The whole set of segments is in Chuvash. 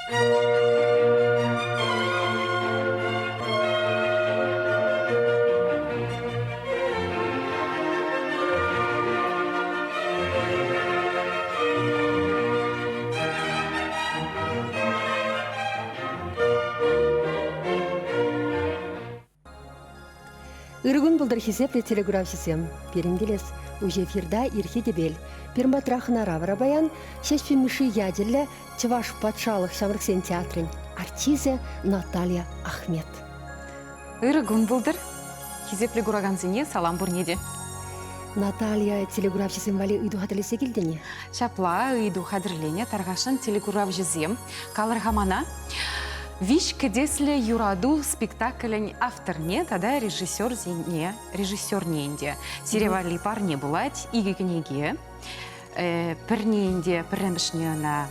Ырӑ кун пултӑр хисеплӗ телекуравҫӑсем. Пирӗн килес уҫӑ эфирта ирхи тӗпел. Пирӗн патра хӑнара вара паян Ҫеҫпӗл Мишши ячӗллӗ Чӑваш патшалӑх ҫамрӑксен театрӗн артисчӗ Наталья Ахмет. Ырӑ кун пултӑр. Хисеплӗ куракансене салам пурне те. Наталья телекуравҫӑсем валли ыйту хатӗрлесе килтӗн-и? Ҫапла ыйту хатӗрленӗ тархасшӑн телекуравҫӑсем. Калӑр-ха мана, Виҫ кӗтеслӗ юрату спектаклӗн авторне тата режиссерсене, режиссерне ӗнтӗ сире валли парне пулать, икӗ кӗнеке. Пӗрне ӗнтӗ пӗрремӗшне ӑна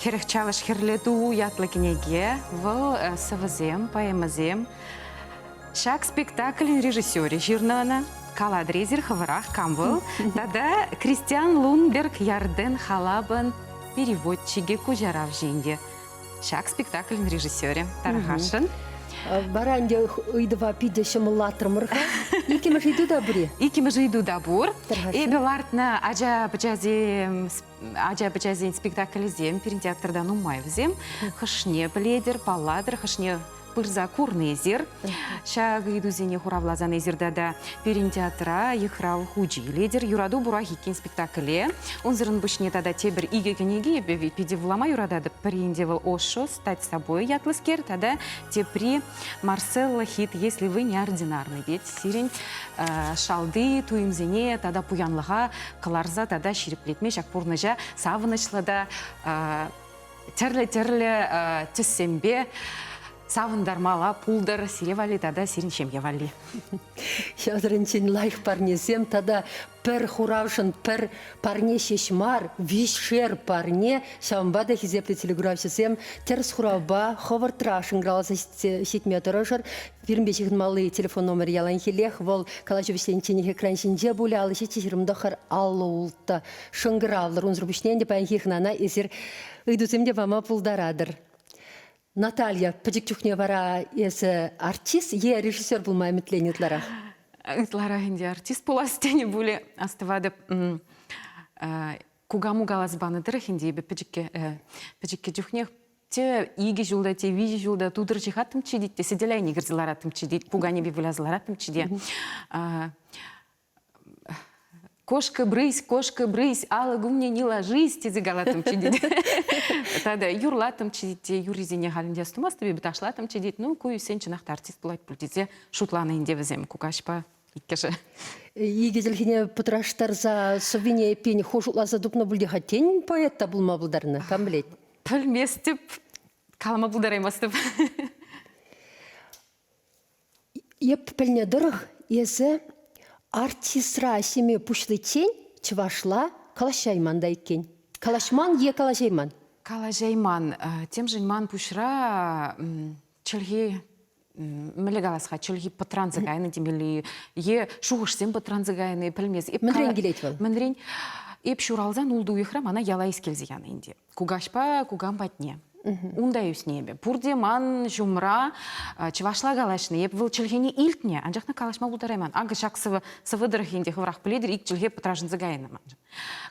Хӗрӗх чалӑш хӗрлӗ ту ятлӑ кӗнеке. Вӑл сӑвӑсем, поэмӑсем. Ҫак спектаклӗн режиссерӗ ҫырнӑ ӑна. Калатӑр эсир хӑвӑрах кам вӑл? Тата Кристиан Лунберг Ярден халапӑн переводчикӗ куҫаравҫи ӗнтӗ. Ҫак спектаклӗн режиссерӗ тархасшӑн. Вара ӗнтӗ ыйтӑва питӗ ҫӑмӑллатрӑмӑр-ха. Иккӗмӗш ыйту та пур-и? Иккӗмӗш ыйту та пур. Эпӗ лартнӑ ача-пӑчасем ача-пӑчасен спектаклӗсем пирӗн театрта нумай вӗсем. Хӑшне пӗлетӗр, паллатӑр, хӑшне пырса курнӑ эсир. Ҫак ыйтусене хуравласан эсир тата пирӗн театра йыхрав хучӗ илетӗр. Юрату пурах иккен спектакле. Унсӑрӑн пуҫне тата тепӗр икӗ кӗнеки эпӗ питӗ вулама юрататӑп. Пӗринте вӑл Ошо «Стать собой» ятлӑскер тата тепри Марселла Хит «Если вы неординарный» тет. Сирӗн шалти туйӑмсене тата пуянлӑха кӑларса тата ҫирӗплетме ҫак пурнӑҫа савӑнӑҫлӑ та тӗрлӗ-тӗрлӗ тӗссемпе савӑнтармалла пултӑр сире валли тата сирӗн ҫемье валли. Ҫавсеренчен лайӑх парнесем тата пӗр хуравшӑн пӗр парне ҫеҫ мар, виҫшер парне. Ҫавӑнпа та хисеплӗ телекуравҫӑсем тӗрӗс хуравпа хӑвӑртрах шӑнкӑравласа ҫитме тӑрӑшӑр. Пирӗнпе ҫыхӑнмалли телефон номерӗ яланхиллех вӑл калаҫу вӗҫленичченех экран ҫинче пулӗ. 57 29 56 шӑнкӑравлӑр. Унсӑр пуҫне ӗнтӗ паянхи хӑнана эсир ыйтусем те пама пултаратӑр. Наталья, пӗчӗк чухне вара эсӗ артист е режиссер пулма ӗмӗтленнӗ ытларах? Ытларах ӗнтӗ артист пулас тенӗ пулӗ. Астӑватӑп, кукаму каласа панӑ тӑрӑх ӗнтӗ эпӗ пӗчӗккӗ пӗчӗккӗ чухнех те икӗ ҫулта, те виҫӗ ҫулта тутӑр ҫыхаттӑмччӗ тет те сӗтел айне кӗрсе лараттӑмччӗ тет, пуканепе выляса лараттӑмччӗ те. Кошка брысь, кошка брысь, алӑк умне не ложись, тесе калаттӑмччӗ тет. Тата юрлаттӑмччӗ тет, юррисене халь ӗнтӗ астумастӑп эпӗ, ташлаттӑмччӗ тет. Ну, ку ӳссен чӑнах та артист пулать пуль тесе шутланӑ ӗнтӗ вӗсем кукаҫпа иккӗшӗ. Икӗ чӗлхене пӑтраштарса сӑввине эппин ху шутласа тупнӑ пуль те-ха, тен, поэт та пулма пултарнӑ, кам пӗлет? Пӗлместӗп, калама пултараймастӑп. Эп пӗлнӗ тӑрӑх, эсӗ артистра ӗҫлеме пуҫличчен чӑвашла калаҫайман та иккен. Калаҫман е калаҫайман? Калаҫайман. Темшӗн ман пуҫра чӗлхе мӗнле калас-ха, чӗлхи пӑтранса кайнӑ темелле е шухӑшсем пӑтранса кайнӑ пӗлмес. Эп Мӗнрен килет вӑл? Мӗнрен? Эп ҫуралсан ултӑ уйӑхра мана яла искелсе янӑ ӗнтӗ. Кукаҫпа кукам патне. Унта ӳснӗ эпӗ. Пурте ман ҫумра чӑвашла калаҫнӑ. Эп вӑл чӗлхене илтнӗ, анчах та калаҫма пултарайман. Акӑ ҫак сӑвӑ, сӑвӑ тӑрӑх ӗнтӗ хӑвӑрах пӗлетӗр, ик чӗлхе пӑтрашӑнса кайнӑ маншӑн.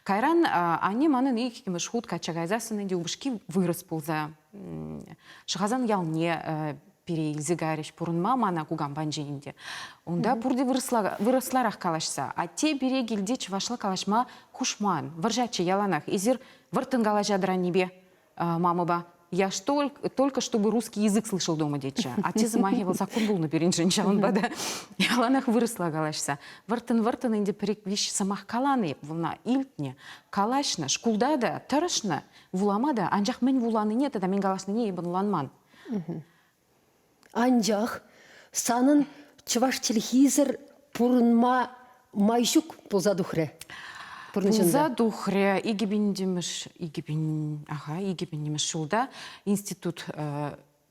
Кайран анне манӑн иккӗмӗш хут качча кайсассӑн ӗнтӗ упӑшки вырӑс пулса Шӑхасан ялне пире илсе кайрӗҫ пурӑнма мана кукам панчи ӗнтӗ. Унта пурте вырӑсларах калаҫса. Атте пире килте чӑвашла калаҫма хушман. Вӑрҫатчӗ яланах. Эсир вӑрттӑн калаҫатӑр аннепе, мамӑпа. Я ж только чтобы русский язык слышал дома тетчӗ. Атте сӑмахӗ вӑл саккун пулнӑ пирӗншӗн, ҫавӑнпа та яланах вырӑсла калаҫса. Вӑрттӑн-вӑрттӑн ӗнтӗ пӗр-ик виҫ сӑмах каланӑ эп вӑлна илтнӗ, калаҫнӑ, шкулта та тӑрӑшнӑ, вулама та, анчах мӗн вуланине тата мӗн калаҫнине эп ӑнланман. Анчах санӑн чӑваш чӗлхисӗр пурӑнма май ҫук пулса тухрӗ. Пулса тухрӗ. Икӗ икӗ аха, 2000-мӗш ҫулта институт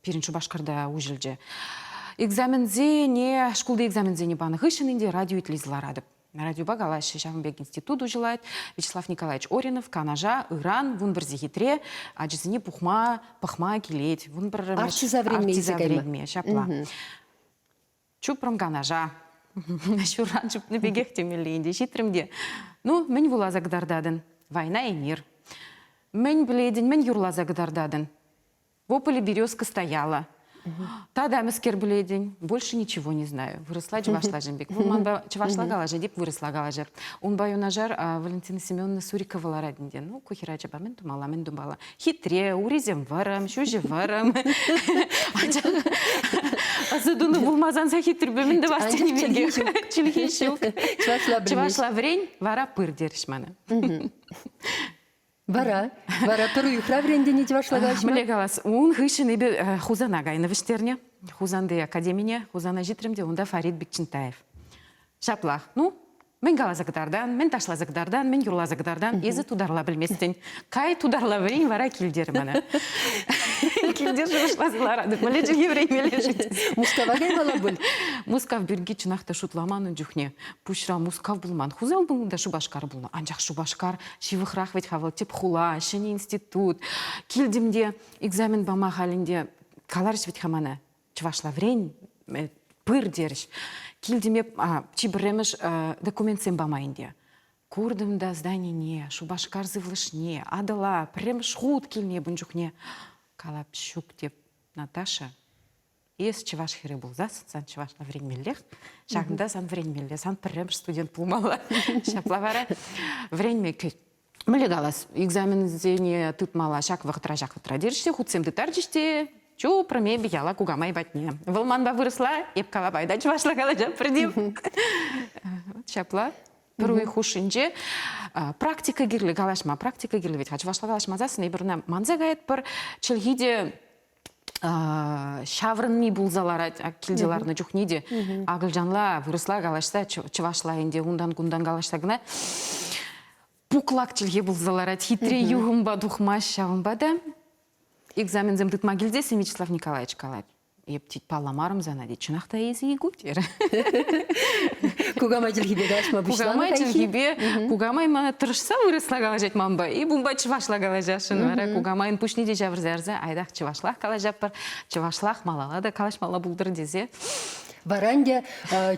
пирӗн Шупашкарта уҫӑлчӗ. Экзаменсене, шкулти экзаменсене панӑ хыҫҫӑн ӗнтӗ радио итлесе ларатӑп. Радиопа калаҫҫӗ, ҫавӑн пек институт уҫӑлать. Вячеслав Николаевич Оринов Канаша ыран 11 сехетре ачасене пухма, пӑхма килет. 11-мӗш Артиса вӗренме илсе артиса кайма. вӗренме, ҫапла. Чупрӑм Канаша. Ҫурран чупнӑ пекех темелле ӗнтӗ. Ҫитрӗм те. Ну, мӗн вуласа кӑтартатӑн? Война и мир. Мӗн пӗлетӗн, мӗн юрласа кӑтартатӑн? Во поле березка стояла. Тата мӗскер пӗлетӗн? Больше ничего не знаю. Вырӑсла чӑвашла ҫын пек. Вӑл манпа чӑвашла калаҫать, эп вырӑсла калаҫап. Унпа юнашар Валентина Семеновна Сурикова ларать ӗнтӗ. Ну, ку хӗрачапа мӗн тумалла, мӗн тумалла? Хитре, урисем вӑрӑм, ҫӳҫӗ вӑрӑм. Анчах ӑсӗ тунӑ пулмасан хитрепе мӗн тӑвас тенӗ пекех. Чӗлхи ҫук. Чӑвашла пӗлмест. Чӑвашла вӗрен, вара пыр терӗҫ мана. Вара, вара пӗр уйӑхра вӗрентӗн-и чӑвашла калаҫма? Мӗнле калас, ун хыҫҫӑн эпӗ Хусана кайнӑ вӗҫтернӗ. Хусанти академине Хусана ҫитрӗм те унта Фарид Бикчентаев. Ҫаплах, ну, мӗн каласа кӑтартан, мӗн ташласа кӑтартан, мӗн юрласа кӑтартан, эсӗ тутарла пӗлместӗн. Кай тутарла вӗрен, вара кил терӗ мана. Килте шухӑшласа ларатӑп, мӗнле чӗлхе вӗренмелле-ши? Мускава каймалла пуль? Мускав пирки чӑнах та шутламан ун чухне. Пуҫра Мускав пулман. Хусан пулнӑ та Шупашкар пулнӑ. Анчах Шупашкар ҫывӑхрах вӗт-ха вӑл тӗп хула, ҫӗнӗ институт. Килтӗм те экзамен пама халь ӗнтӗ каларӗҫ вӗт-ха мана чӑвашла вӗрен, пыр терӗҫ. Килтӗм эп чи пӗрремӗш документсем пама ӗнтӗ. Куртӑм та зданине, Шупашкар сывлӑшне, Атӑла пӗрремӗш хут килнӗ эп ун чухне. Калап, ҫук теп, Наташа, Эс чӑваш хӗрӗ пулсассӑн сан чӑвашла вӗренмеллех, ҫакӑнта сан вӗренмелле, сан пӗрремӗш студент пулмалла. Ҫапла вара вӗренме мӗнле калас, экзаменсене тытмалла ҫак вӑхӑтра, ҫак вӑхӑтра терӗҫ те, хутсем тыттарчӗҫ те, чупрӑм эпӗ яла кукамай патне. Вӑл манпа вырӑсла, эп калап, айта чӑвашла калаҫатпӑр тем. Ҫапла пӗр уйӑх хушшинче практика кирлӗ калаҫма, практика кирлӗ вӗт-ха. Чӑвашла калаҫмасассӑн эпир ӑна манса каятпӑр, чӗлхи те ҫаврӑнми пулса ларать килте ларнӑ чухне те акӑлчанла вырӑсла калаҫса чӑвашла ӗнтӗ унтан-кунтан калаҫса кӑна пуклак чӗлхе пулса ларать хитре юхӑмпа тухмасть ҫавӑнпа та экзаменсем тытма килсессӗн Вячеслав Николаевич калать эп тет палламарӑм сана тет чӑнах та эсӗ ку терӗ Кукамай чӗлхипе калаҫма пуҫланӑ Кукамай чӗлхипе кукамай мана тӑрӑшса вырӑсла калаҫать манпа. И бумба чӑвашла калаҫасшӑн вара. Кукамайӑн пуҫне те ҫавӑрса ярса айдах чӑвашлах калаҫатпӑр, чӑвашлах малалла та калаҫмалла пултӑр тесе. Вара ӗнтӗ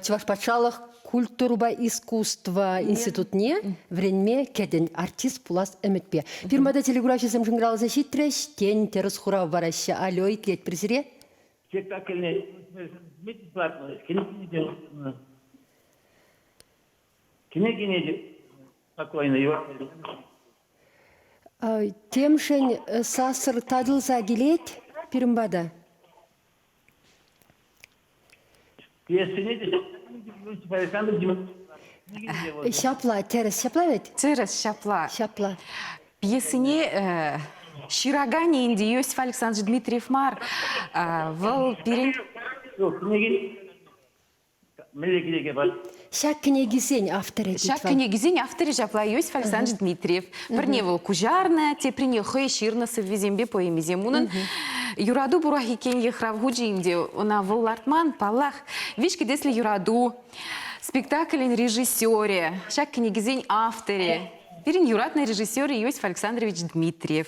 Чӑваш патшалӑх культурӑпа искусство институтне вӗренме кӗтӗн артист пулас ӗмӗтпе. Фирмада телекуравҫӑсем шӑнкӑравласа ҫитрӗҫ, тен, тӗрӗс хурав параҫҫӗ. Алло, итлетпӗр сире. Спектакльне кӗнекене те спокойно Темшӗн сасӑр татӑлса килет пирӗн пата. Пьесине те Ҫапла, тӗрӗс, ҫапла вӗт? Тӗрӗс, ҫапла. Ҫапла. Пьесине ҫыраканӗ ӗнтӗ Иосиф Александрович Дмитриев мар. Вӑл пирӗн... Мӗнле кӗнеке бар? Ҫак кӗнекисен авторӗ тет Ҫак вӑл. кӗнекисен авторӗ ҫапла Иосиф Александрович Дмитриев. Пӗрне вӑл куҫарнӑ, теприне хӑй ҫырнӑ сӑввисемпе поэмисем. Унӑн юрату пурах иккен йыхрав хучӗ ӗнтӗ. Ӑна вӑл лартман, паллах. Виҫ кӗтеслӗ юрату спектаклӗн режиссерӗ, ҫак кӗнекесен авторӗ. Пирӗн юратнӑ режиссер Иосиф Александрович Дмитриев.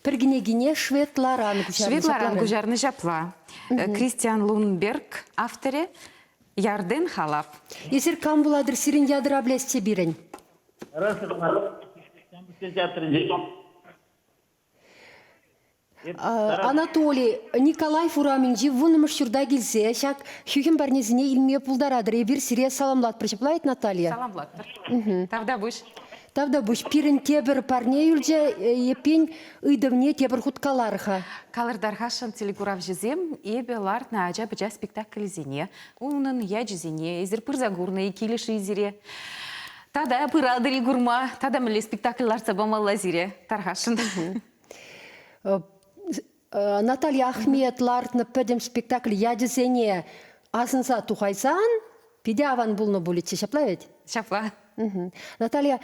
Пӗр кӗнекине шведларан куҫарнӑ. Шведларан куҫарнӑ ҫапла. Кристиан Лунберг авторӗ Ярден Халап. Эсир кам пулатӑр сирӗн ятӑра пӗлесчӗ пирӗн? Анатолий Николаев урамӗнчи вуннӑмӗш ҫурта килсе ҫак хӳхӗм парнесене илме пултаратӑр. Эпир сире саламлатпӑр. Ҫапла ведь, Наталья? Саламлатпӑр. Тавтапуҫ. Тавтапуҫ. Пирӗн тепӗр парне юлчӗ. Эппин, ыйтӑвне тепӗр хут калар-ха. Калӑртархасшӑн телекуравҫӑсем эпӗ лартнӑ ача-пӑча спектаклӗсене, унӑн ячӗсене эсир пырса курнӑ-и, килӗшрӗ-и сире? Тата пыратӑр-и курма? Тата мӗнле спектакль лартса памалла сире? Тархасшӑн. Наталья Ахмет лартнӑ пӗтӗм спектакль ячӗсене асӑнса тухайсан питӗ аван пулнӑ пулӗччӗ, ҫапла вӗт? Ҫапла. Наталья,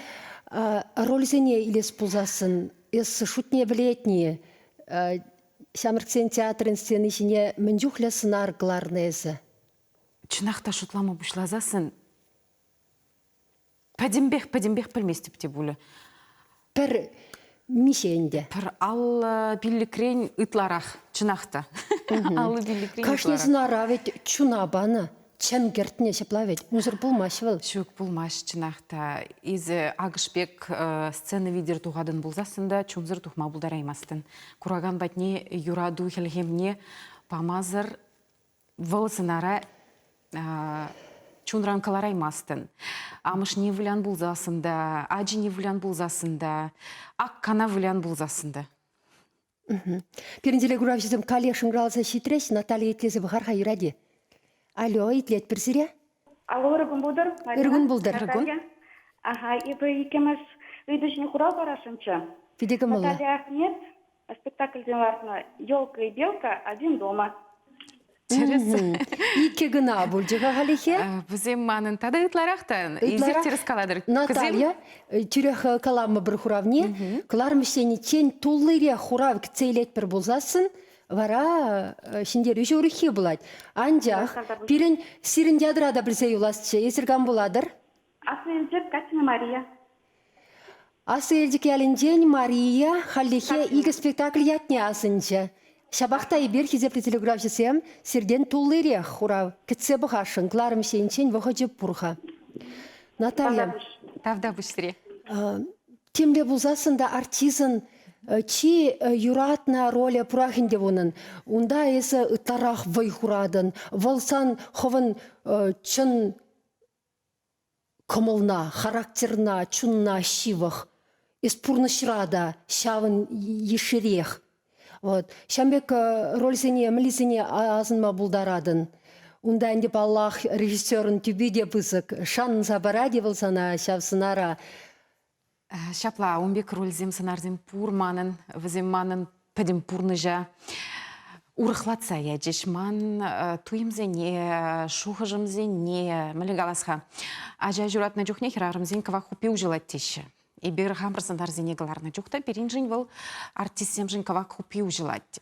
рольсене илес пулсассӑн эс шутне пӗлетни, Ҫамрӑксен театрӗн сцени ҫине мӗн чухлӗ сӑнар кӑларнӑ эсӗ? Чӑнах та шутлама пуҫласассӑн. Пӗтӗмпех, пӗтӗмпех пӗлместӗп те пулӗ. Пӗр миҫе ӗнтӗ? Пӗр 55-рен ытларах, чӑнах та. 55-рен Кашни ытларах. сӑнара вӗт чуна панӑ, чӗм кӗртнӗ ҫапла вӗт. Унсӑр пулмасть вӑл. Ҫук, пулмасть, чӑнах та. Эсӗ акӑш пек сцена витӗр тухатӑн пулсассӑн та чунсӑр тухма пултараймастӑн. Куракан патне юрату хӗлхемне памасӑр вӑл сӑнара чунран кӑлараймастӑн. Амӑшне вылян пулсассӑн та, ачине вылян пулсассӑн та, аккана вылян пулсассӑн та. Пирӗн телекуравҫӑсем каллех шӑнкӑравласа ҫитрӗҫ. Наталья итлесе пӑхар-ха юрать-и? Алло, итлетпӗр сире. Алло, ырӑ кун пултӑр. Ырӑ кун пултӑр. Ырӑ кун. Аха, эпӗ иккӗмӗш ыйту ҫине хурав парасшӑнччӗ. Питӗ кӑмӑллӑ. Наталья Ахмед спектакльсем лартнӑ «Елка и белка. Один дома». Тӗрӗс. Иккӗ кӑна пулчӗ-ха халӗхе. Вӗсем манӑн тата ытларах та. Эсир тӗрӗс калатӑр. Наталья, тӳрех каламӑпӑр хуравне. Кӑларӑм ӗҫлениччен туллирех хурав кӗтсе илетпӗр пулсассӑн вара ҫӗнтерӳҫӗ урӑххи пулать. Анчах пирӗн сирӗн ятӑра та пӗлсе юласчӗ. Эсир кам пулатӑр? Аслӑ Елчӗк, Катина Мария. Аслӑ Елчӗк ялӗнчен Мария хальлӗхе икӗ спектакль ятне асӑнчӗ. Ҫапах та эпир, хисеплӗ телеграфҫӑсем, сиртен туллирех хурав кӗтсе пӑхасшӑн. Кӑларӑм ҫийӗнчен вӑхӑчӗ пур-ха. Наталья. Тавтапуҫ сире. Темле пулсассӑн та артистӑн чи юратнӑ ролӗ пурах ӗнтӗ унӑн. Унта эсӗ ытларах вӑй хуратӑн. Вӑл сан хӑвӑн чӑн кӑмӑлна, характерна, чунна ҫывӑх. Эс пурнӑҫра та ҫавӑн йышширех. Вот. Ҫавӑн пек рольсене, мӗнлисене асӑнма пултаратӑн? Унта ӗнтӗ, паллах, режиссерӑн тӳпи те пысӑк. Шанса парать-и вӑл сана ҫав сӑнара? Ҫапла, ун пек рольсем, сӑнарсем пур манӑн. Вӗсем манӑн пӗтӗм пурнӑҫа урӑхлатса ячӗҫ. Ман туйӑмсене, шухӑшӑмсене, мӗнле калас-ха, ача ҫуратнӑ чухне хӗрарӑмсен кӑвак хуппи уҫӑлать теҫҫӗ. Эпир хамӑр сӑнарсене кӑларнӑ чух та пирӗншӗн вӑл артистсемшӗн кӑвак хуппи уҫӑлать.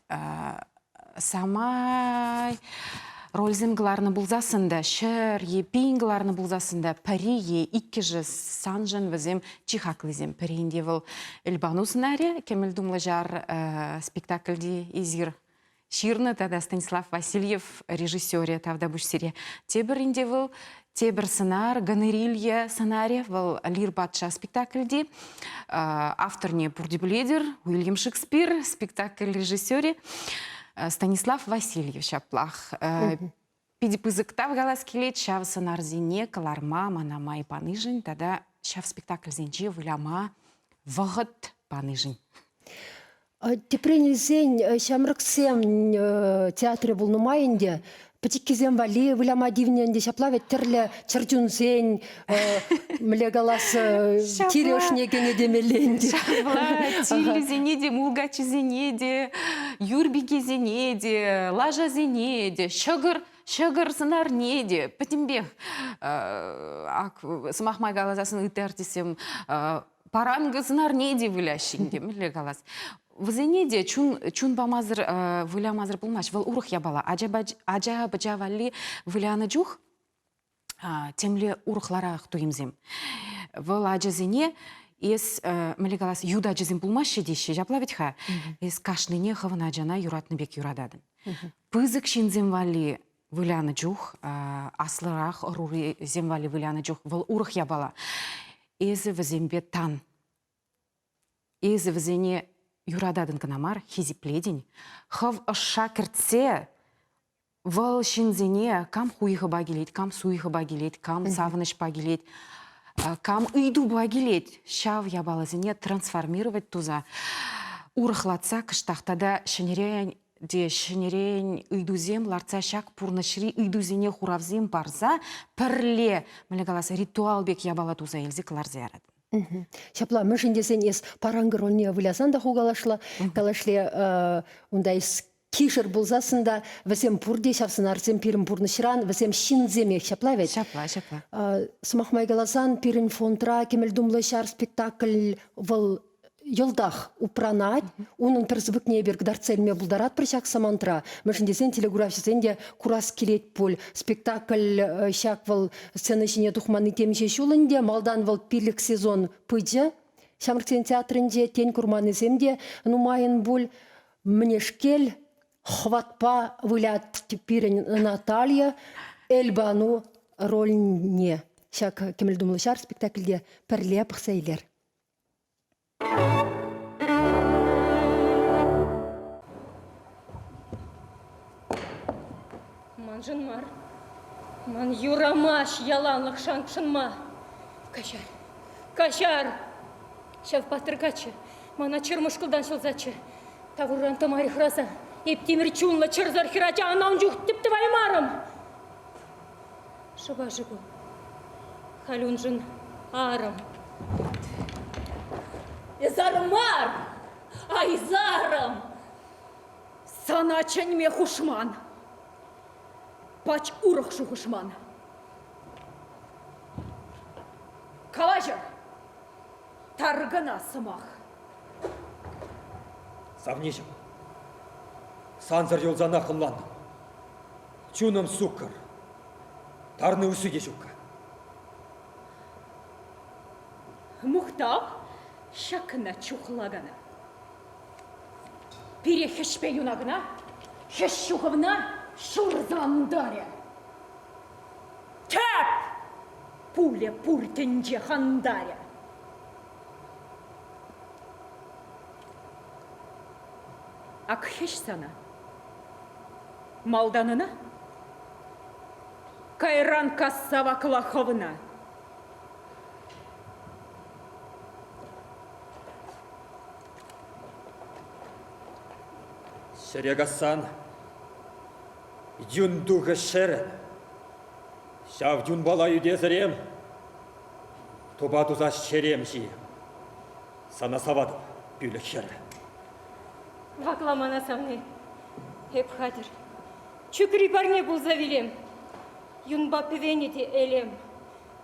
Самай рольсем кӑларнӑ пулсассӑн та, 100 е 1000 кӑларнӑ пулсассӑн та пӗри е иккӗшӗ саншӑн вӗсем чи хаклисем. Пӗрин те вӑл Эльбану сӑнарӗ, Кӗмӗл тумлӑ ҫар спектакльти эсир ҫырнӑ тата Станислав Васильев режиссерӗ Тавтапуҫ сире. Тепӗрин те вӑл тепӗр сӑнар, Гонорилья сӑнарӗ, вӑл Лир патша спектакльти. Авторне пурте пӗлетӗр, Уильям Шекспир, спектакль режиссерӗ Станислав Васильев ҫаплах. Питӗ пысӑк тав калас килет ҫав сӑнарсене кӑларма мана май панишӗн тата ҫав спектакльсенче выляма вӑхӑт панишӗн. Тӗпрен илсен, ҫамрӑксем театрӗ пулнӑ май ӗнтӗ пӗчӗккисем валли выляма тивнӗ ӗнтӗ ҫапла вӗт тӗрлӗ чӗрчунсен мӗнле калас тирӗ ӑшне кӗнӗ темелле ӗнтӗ. Ҫапла, тиллисене те, мулкачисене те, юрпикесене те, лашасене те, ҫӑкӑр ҫӑкӑр сӑнарне те пӗтӗмпех ак сӑмах май каласассӑн ытти артистсем паранкӑ сӑнарне те выляҫҫӗ ӗнтӗ, мӗнле калас. Вӗсене те чун, чун памасӑр, вылямасӑр пулмасть. Вӑл урӑх япала. Ача-пӑча валли вылянӑ чух темле урӑхларах туйӑмсем. Вӑл ачасене эс, мӗнле калас, ют ачасем пулмаҫҫӗ теҫҫӗ, ҫапла вӗт-ха. Эс кашнине хӑвӑн ачана юратнӑ пек юрататӑн. Пысӑк ҫынсем валли вылянӑ чух, аслӑрах ӑрурисем валли вылянӑ чух вӑл урӑх япала. Эсӗ вӗсемпе тан. Эсӗ вӗсене юрататӑн кӑна мар, хисеплетӗн. Хӑв ӑшша кӗртсе вӑл ҫынсене кам хуйхӑпа килет, кам суйхӑпа килет, кам савӑнӑҫпа килет, кам ыйтупа килет, ҫав япаласене трансформировать туса урӑхлатса кӑштах тата ҫӗнӗрен те ҫӗнӗрен ыйтусем лартса ҫак пурнӑҫри ыйтусене хуравсем парса пӗрле, мӗнле калас, ритуал пек япала туса илсе кӑларса ярать. Ҫапла, мӗншӗн тесен эс паранкӑ рольне вылясан та ху калашла, калашле унта эс кишӗр пулсассӑн та вӗсем пурте ҫав сӑнарсем пирӗн пурнӑҫран, вӗсем ҫынсемех, ҫапла вӗт? Ҫапла, ҫапла. Сӑмах май каласан, пирӗн фондра Кӗмӗл тумлӑ ҫар спектакль вӑл. йӑлтах упранать. Унӑн пӗр сыпӑкне эпир кӑтартса илме пултаратпӑр ҫак самантра. Мӗншӗн тесен телекуравҫӑсен те курас килет пуль. Спектакль ҫак вӑл сцена ҫине тухманни темиҫе ҫул ӗнтӗ. Малтан вӑл пилӗк сезон пычӗ. Ҫамрӑксен театрӗнче тен курманнисем те нумайӑн пуль. Мӗнешкел хӑватпа вылять пирӗн Наталья Эльбану рольне. Ҫак Кӗмӗл тумлӑ ҫар спектакльте пӗрле пӑхса илер. Маншӑн мар. Ман юрамасть яланлӑх шанкшӑнма. Каҫар, каҫар. Ҫав паттӑр каччӑ мана чӗр мӑшкӑлтан ҫӑлсаччӗ. Тавурран тӑмарӗ хӑраса. Эп тимӗр чунлӑ чӑрсӑр хӗрача ӑна ун чух тӗп тӑваймарӑм. Шӑпа-ши ку? Халь уншӑн арӑм. Эс арӑм мар, айсарӑм! Сана чӗнме хушман. Пач урӑх шухӑшман. Калаҫӑр. Таркӑна сӑмах. Савниҫӗм, сансӑр юлсанах ӑнлантӑм. Чунӑм суккӑр. Тарни усси те ҫукка. Мухтав ҫакна чухлакана. Пире хӗҫпе юна кӑна, хӗҫ ҫухӑвна ҫурса антарӗ. Тӗп! Пулӗ пур тӗнче хантарӗ. Ак хӗҫ сана. Малтан ӑна, кайран касса вакла хӑвна. Ҫӗре кассан юн тухӗ ҫӗрӗн. Ҫав юнпала ӳтесӗрем тупа туса ҫерем ҫи. Сана саватӑп, пӳлӗх хӗрӗ. Вакла мана савни. Эп хатӗр. Чӳкри парне пулса вилем. Юнпа пӗвенӗ те элем.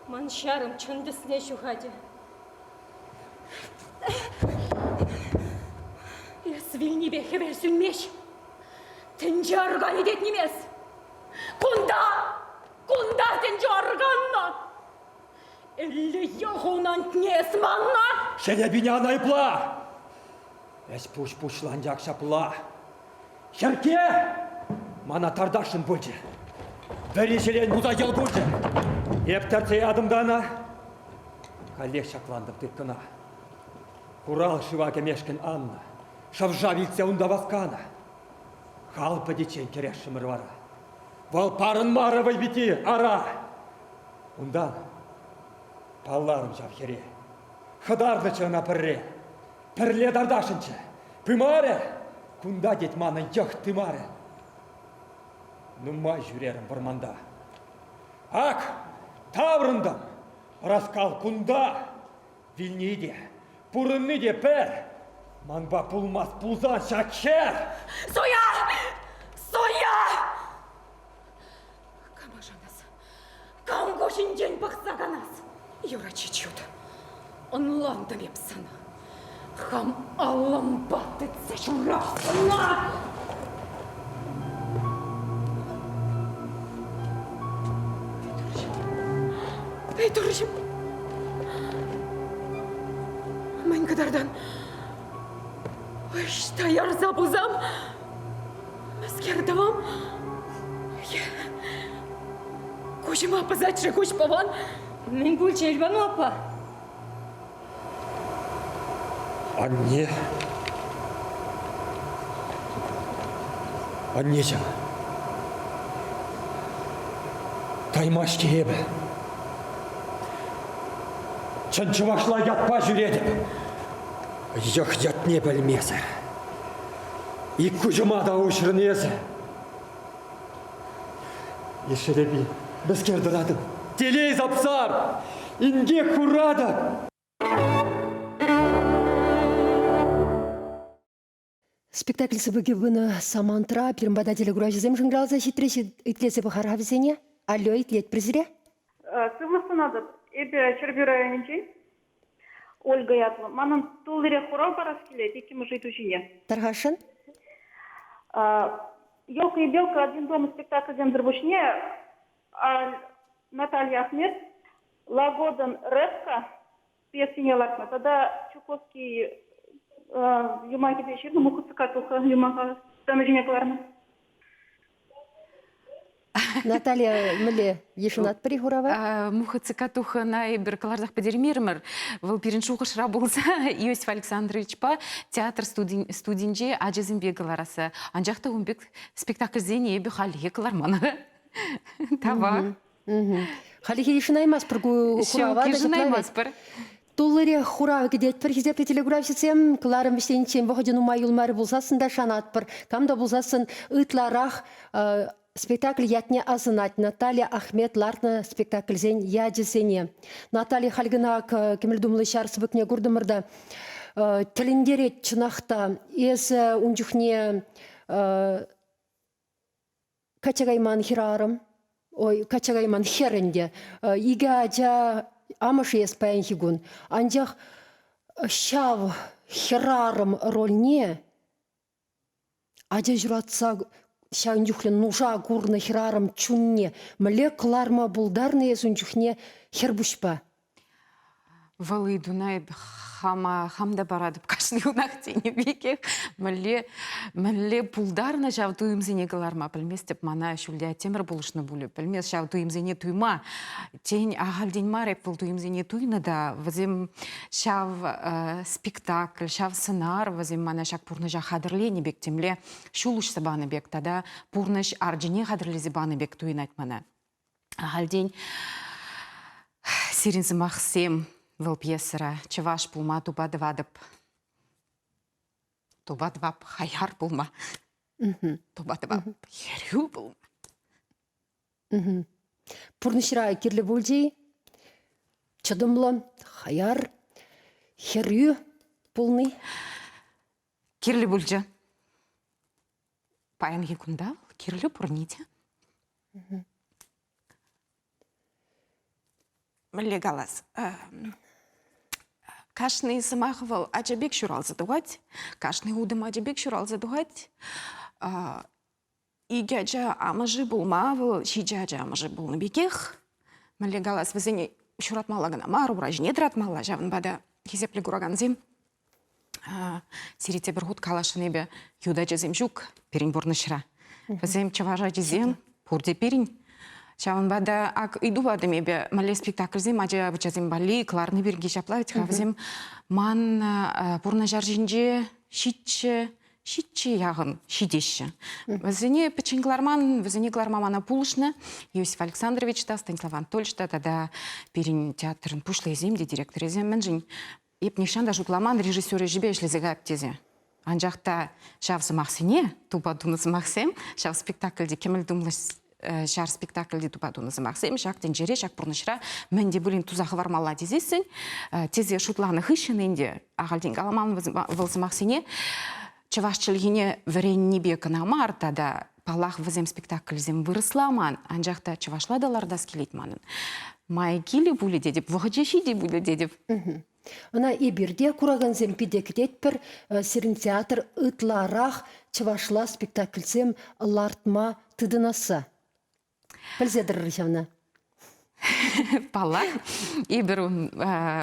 Ман ҫарӑм чӑн тӗсне ҫухатӗ. Эс вилнипе хӗвел сӳнмест. Тӗнче арканӗ тет нимес. Кунта, кунта тӗнче арканнӑ. Элле йӑхунантне эс маннӑ? Шерепине ан айӑпла! Ӗҫ-пуҫ пуҫланчӗ ҫапла. Хӗрке! Мана тартасшӑн пулчӗ. Вӗри ҫӗлен пуса йӑл кулчӗ. Эп тӗртсе ятӑм та ӑна. Каллех ҫаклантӑм тыткӑна. Хурал шыва кӗмешкӗн аннӑ. Шӑв-шав илтсе унта васканӑ. Хал пӗтиччен кӗрешрӗмӗр вара. Вӑл парӑнмарӗ вӑйпитти, ара! Унтан палларӑм ҫав хӗре. Хӑтарнӑччӗ ӑна пӗрре. Пӗрле тартасшӑнччӗ. Пымарӗ. Кунта, тет, манӑн йӑх тымарӗ. Нумай ҫӳрерӗм вӑрманта. Ак, таврӑнтӑм. Ӑраскал кунта. Вилни те, пурӑнни те пӗр. Манпа пулмасть пулсан ҫак хӗр. Суя! Суя! Кама шанас? Кам куҫӗнчен пӑхса канас? Юрать чут. Ӑнлантӑм эп сана. Хам аллӑмпа тытса ҫурас сана! Эй, турӑҫӑм! Мӗн кӑтартан? Ӑҫта ярса пусам? Мӗскер тӑвам? Куҫӑма пӑсать-ши куҫ пӑван? Мӗн пулчӗ, Эльбану аппа? Анне. Аннеҫӗм. Таймасть-ҫке эпӗ. Чӑн чӑвашла ятпа ҫӳретӗп. Йӑх ятне пӗлмесӗр. Ик куҫӑма та уҫрӑн эсӗ. Ешерепи, мӗскер тӑратӑн? Телей сапсар! Инкек хуратӑп! Спектакль сыпӑкӗ пынӑ самантра пирӗн пата телекуравҫӑсем шӑнкӑравласа ҫитрӗҫ. Итлесе пӑхар-ха вӗсене. Алло, итлетпӗр сире. Сывлӑх сунатӑп. Эпӗ Ҫӗрпӳ районӗнчен. Ольга ятлӑ. Манӑн туллирех хурав парас килет иккӗмӗш ыйту ҫине. Тархасшӑн. «Елка и белка. Один дома» спектакльсемсӗр пуҫне Наталья Ахмед Лагодӑн «Рэпка» пьесине лартнӑ тата Чуковский юмахӗпе ҫырнӑ Муха Цокотуха юмаха сцена ҫине кӑларнӑ. Наталья, мӗнле йышӑнатпӑр-и хурава? Муха Цокотухӑна эпир кӑларсах пӗтермерӗмӗр. Вӑл пирӗн шухӑшра пулса Иосиф Александровичпа театр студинче ачасемпе кӑларасса. Анчах та ун пек спектакльсене эпӗ хальлӗхе кӑларман. Тавах. Хальлӗхе йышӑнаймастпӑр ку хурава. Ҫук, йышӑнаймастпӑр. Туллирех хурав кӗтетпӗр хисеплӗ телекуравҫӑсем. Кӑларӑм вӗҫлениччен вӑхӑчӗ нумай юлмарӗ пулсассӑн та шанатпӑр. Кам та пулсассӑн ытларах спектакль ятне асӑнать Наталья Ахмед лартнӑ спектакльсен ячӗсене. Наталья халь кӑна кӗмӗл тумлӑ ҫар сыпӑкне куртӑмӑр та тӗлӗнтерет чӑнах та. Эсӗ ун чухне качча кайман хӗрарӑм, ой, качча кайман хӗр ӗнтӗ. Икӗ ача амӑшӗ эс паянхи кун. Анчах ҫав хӗрарӑм рольне ача ҫуратса ҫавӑн чухлӗ нуша курнӑ хӗрарӑм чунне мӗнле кӑларма пултарнӑ эс ун чухне хӗр пуҫпа? Вӑл ыйтуна эп хама хам та паратӑп кашни кунах тенӗ пекех. Мӗнле, мӗнле пултарнӑ ҫав туйӑмсене кӑларма пӗлместӗп. Мана ҫӳлте аттемӗр пулӑшнӑ пулӗ. Пӗлмес ҫав туйӑмсене туйма. Тен, ахальтен мар эп вӑл туйӑмсене туйнӑ та вӗсем ҫав спектакль, ҫав сӑнар вӗсем мана ҫак пурнӑҫа хатӗрленӗ пек темле ҫул уҫса панӑ пек тата пурнӑҫ арчине хатӗрлесе панӑ пек туйӑнать мана. Ахальтен сирӗн сӑмахсем вӑл пьесӑра чӑваш пулма тупа тӑватӑп. Тупа тӑвап хаяр пулма. Тупа тӑвап хӗрӳ пулма. Пурнӑҫра кирлӗ пулчӗ-и? Чӑтӑмлӑ, хаяр, хӗрӳ пулни? Кирлӗ пулчӗ. Паянхи кунта вӑл кирлӗ пурне те. Мӗнле калас? Кашни сӑмах вӑл ача пек ҫуралса тухать, кашни утӑм ача пек ҫуралса тухать. Икӗ ача амӑшӗ пулма вӑл ҫичӗ ача амӑшӗ пулнӑ пекех. Мӗнле калас, вӗсене ҫуратмалла кӑна мар, ура ҫине тӑратмалла. Ҫавӑнпа та хисеплӗ куракансем Сире тепӗр хут каласшӑн эпӗ, ют ачасем ҫук пирӗн пурнӑҫра. Вӗсем чӑваш ачисем, пурте пирӗн. Ҫавӑнпа та ак ыйту патӑм эпӗ, мӗнле спектакльсем ача-пӑчасем валли кӑларни пирки ҫапла вӗт-ха вӗсем ман пурнӑҫ арҫинче ҫиччӗ, ҫиччӗ яхӑн ҫитеҫҫӗ. Вӗсене пӗччен кӑларман, вӗсене кӑларма мана пулӑшнӑ Иосиф Александрович та, Станислав Анатольевич та тата пирӗн театрӑн пуҫлӑхӗсем те, директорӗсем. Мӗншӗн Эп нихҫан та шутламан режиссер ӗҫӗпе ӗҫлесе каяп тесе. Анчах та ҫав сӑмахсене, тупа тунӑ сӑмахсем, ҫав спектакльте кӗмӗл тумлӑ ҫар спектакльте тупа тунӑ сӑмахсем ҫак тӗнчере, ҫак пурнӑҫра мӗн те пулин туса хӑвармалла тесессӗн, тесе шутланӑ хыҫҫӑн ӗнтӗ ахальтен каламан вӑл сӑмахсене чӑваш чӗлхине вӗреннипе кӑна мар тата паллах, вӗсем спектакльсем вырӑсла ман, анчах та чӑвашла та лартас килет манӑн. Май килӗ пулӗ тетӗп, вӑхӑчӗ ҫитӗ пулӗ тетӗп. Ӑна эпир те куракансем питӗ кӗтетпӗр. Сирӗн театр ытларах чӑвашла спектакльсем лартма тытӑнасса. Пӗлсе тӑрӑр ҫавна. Паллах, эпир ун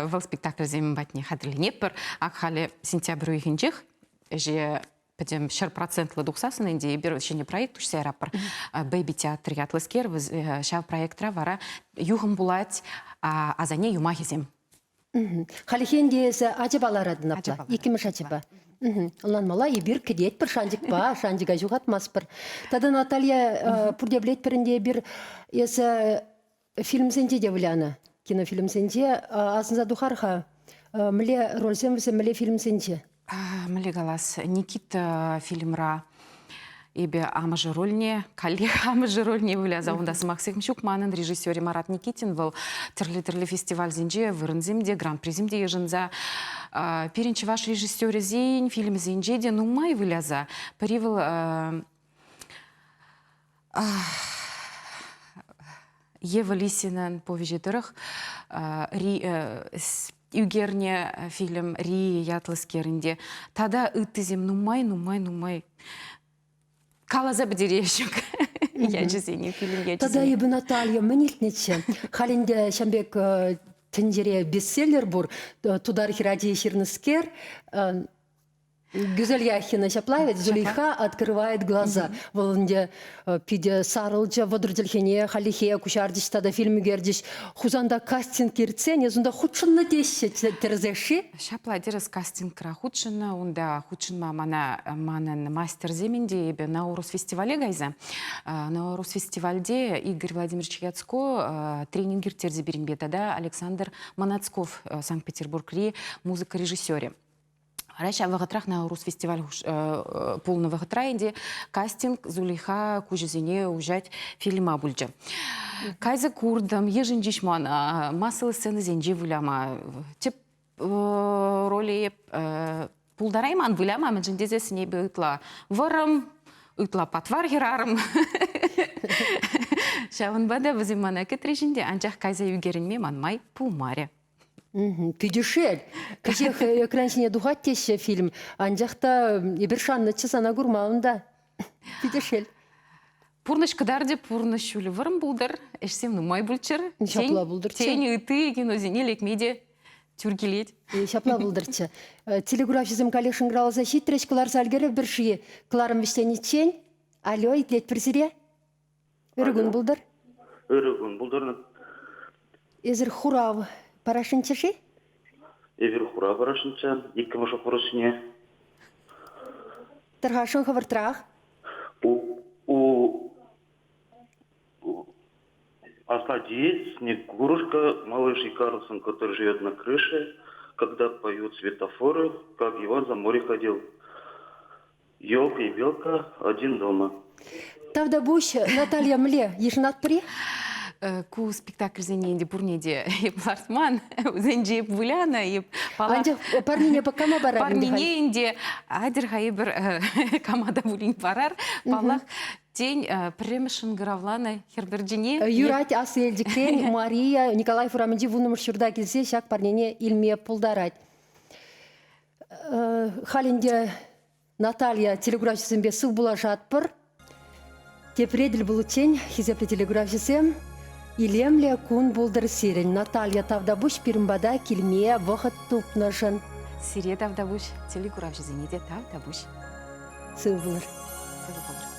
вӑл спектакльсем патне хатӗрленетпӗр. Ак халӗ сентябрь уйӑхӗнчех ӗҫе пӗтӗм 100 процентлӑ тухсассӑн ӗнтӗ эпир ҫӗнӗ проект уҫса яратпӑр. Бэби театр ятлӑскер, ҫав проектра вара юхӑм пулать асанне юмахӗсем. Хальхи ӗнтӗ эсӗ ачапа ларатӑн апла, иккӗмӗш ачапа. Ӑнланмалла, эпир кӗтетпӗр шанчӑкпа, шанчӑка ҫухатмастпӑр. Тата Наталья, пурте пӗлетпӗр ӗнтӗ эпир эсӗ фильмсенче те вылянӑ. Кинофильмсенче асӑнса тухар-ха. Мӗнле рольсем вӗсем, мӗнле фильмсенче? Мӗнле калас, Никита фильмра эпӗ амӑшӗ рольне, каллех амӑшӗ рольне выляса унта сӑмахсем ҫук манӑн режиссерӗ Марат Никитин вӑл тӗрлӗ-тӗрлӗ фестивальсенче вырӑнсем те, гран-присем те йышӑнса пирӗн чӑваш режиссерӗсен фильмӗсенче те нумай выляса. Пӗри вӑл Ева Лисинан повеҫӗ тӑрӑх. ӳкернӗ фильм Ри ятлӑскер ӗнтӗ. Тата ыттисем нумай-нумай-нумай каласа пӗтерес ҫук ячӗсене, фильм ячӗсене. Тата эпӗ Наталья мӗн илтнӗччӗ? Халь ӗнтӗ ҫам пек тӗнчере бестселлер пур. Тутар хӗрачи ҫырнӑскер Гюзель Яхина ҫапла ведь Зулейха открывает глаза. Вӑл ӗнтӗ питӗ сарӑлчӗ, вӑтӑр чӗлхене хальлӗхе куҫарчӗҫ тата фильм ӳкерчӗҫ. Хусанта кастинг иртсен эс унта хутшӑннӑ теҫҫӗ тӗрӗсех-ши? Ҫапла тӗрӗс кастингра хутшӑннӑ. Унта хутшӑнма мана манӑн мастерсем ӗнтӗ эпӗ Наурус фестивале кайса. Наурус фестивальте Игорь Владимирович Яцко тренинг ирттерсе пирӗнпе тата Александр Манацков Санкт-Петербургри музыка режиссерӗ. Вара ҫав вӑхӑтрах Наурус фестиваль пулнӑ вӑхӑтра ӗнтӗ кастинг Зулейха куҫӗсене уҫать фильма пулчӗ. Кайса куртӑм, йышӑнчӗҫ мана массӑллӑ сценӑсенче выляма. Тӗп роле эп пултарайман выляма, мӗншӗн тесессӗн эпӗ ытла вӑрӑм, ытла патвар хӗрарӑм. Ҫавӑнпа та вӗсем мана кӗтрӗҫ ӗнтӗ, анчах кайса ӳкерӗнме ман май пулмарӗ. Питӗ шел. Кӗҫех экран ҫине тухать теҫҫӗ фильм, анчах та эпир шаннӑччӗ сана курма унта. Питӗ шел. Пурнӑҫ кӑтартӗ, пурнӑҫ ҫулӗ вӑрӑм пултӑр, ӗҫсем нумай пулччӑр. Ҫапла пултӑрччӗ. Тен, ытти киносене лекме те тӳр килет. Ҫапла пултӑрччӗ. Телекуравҫӑсем каллех шӑнкӑравласа ҫитрӗҫ, кӑларса ӗлкӗрӗпӗр-ши кӑларӑм вӗҫлениччен? Алло, итлетпӗр сире. Ырӑ кун пултӑр. Ырӑ кун пултӑр. Эсир хурав парасшӑнччӗ-ши? Эпир хурав парасшӑнччӗ иккӗмӗш вопросне. Тӑрхашӑн хӑвӑртрах. У, у, Аслати, Снегурушка, малыш и Карлсон, который живет на крыше, когда поют светофоры, как Иван за море ходил. Елка и белка один дома. Тавтапуҫ, Наталья мӗнле йышӑнатпӑр-и? Ку спектакльсене ӗнтӗ пурне те эп лартман, вӗсенче эп вылянӑ, эп паллах... Анчах парнене кама парар Парнене ӗнтӗ атьӑр-ха эпир кама та пулин парар. Паллах, тен, пӗрремӗш шӑнкӑравланӑ хӗр пӗрчине... Юрать, Аслӑ Елчӗкрен Мария Николаев урамӗнчи вуннӑмӗш ҫурта килсе ҫак парнене илме пултарать. Халь ӗнтӗ Наталья телекуравҫӑсемпе сывпуллашатпӑр. Тепре тӗл пуличчен, хисеплӗ телекуравҫӑсем, илемлӗ кун пултӑр сирӗн. Наталья, тавтапуҫ пирӗн пата килме вӑхӑт тупнӑшӑн. Сире тавтапуҫ, телекуравҫӑсене те тавтапуҫ. Сыв пулӑр. Сыв пулӑр.